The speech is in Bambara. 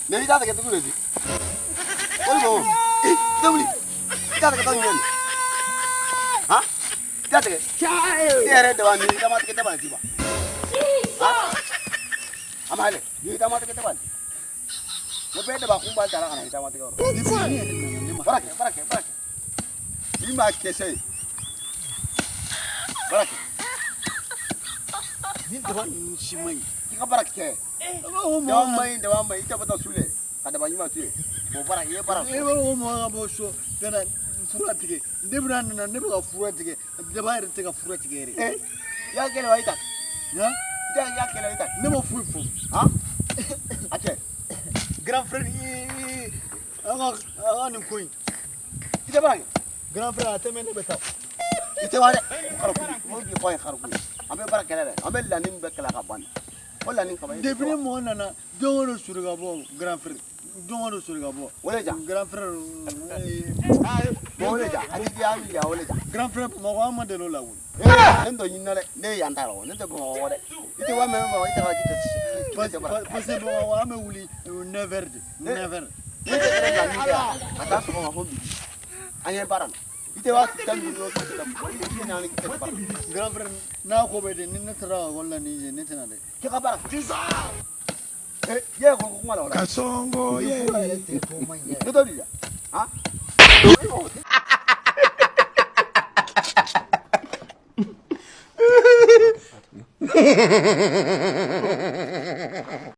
Ne i t'a tigɛ tugun de di. O de bɔ. I tɛ wuli. I t'a tigɛ tɔ ɲɛ nin. Han? I t'a tigɛ. E yɛrɛ daba ni dama tigɛ daba di ba. Han? A ma yɛlɛ. Ni dama tigɛ daba di. Ne bɛɛ daba kun b'a ta la ka na i dama tigɛ yɔrɔ. Baara kɛ, baara kɛ, baara kɛ. N'i m'a kɛ sa ye. Baara kɛ. Ni daba ninnu si man ɲi. I ka baara kɛ. Daba man ɲi, daba man ɲi. I tɛ bɔ taa su lɛ. Ka daba ɲuman to yen. O baara, i ye baara E b'a fɔ ko mɔgɔ ka bɔ so ka na fura tigɛ. Depuis n'a nana ne bɛ ka fura tigɛ. Daba yɛrɛ tɛ ka fura tigɛ yɛrɛ. Eh, i y'a kɛlɛ wa i ta? Han? I t'a i y'a kɛlɛ i ta? Ne ma foyi fɔ. Han? A cɛ. Grand frère i an ka nin ko in. I tɛ baara kɛ. Grand frère a tɛmɛ ne bɛ taa. I tɛ wa dɛ. Kariku, o bi kɔ ye kariku ye. An bɛ baara kɛlɛ dɛ. An bɛ lani min bɛ kɛlɛ ka ban. O lani kaba ye. Depuis ni mɔgɔ nana don o don sori ka bɔ grand frère. Don o don sori ka bɔ. O le ja. Grand frère. Bon o le ja. A ti diya an ja o le ja. Grand frère Bamakɔ an ma deli o la koyi. Eh, ne t'o ɲini na dɛ. Ne ye yan ta la o. Ne tɛ Bamakɔ dɛ. I tɛ wa mɛn Bamakɔ i tɛ ka k'i tɛ k'i tɛ baara. Parce que Bamakɔ an bɛ wuli 9 heures de 9 heures. Ne tɛ kɛlɛ lani kɛ yan. Ka taa sɔgɔma fo midi. An ye baara la. I tɛ wa 15 k'i tɛ i tɛ naani k'i tɛ baara. Grand frère n'a ko bɛ ten ni ne taara ekɔli la ni ne tɛna dɛ. K'i ka baara kɛ. Eh, i ye ko kuma la o la. Kasongo Ni ye. fura yɛrɛ tigɛ tɔ man ɲi yɛrɛ. Ne t'o di ja.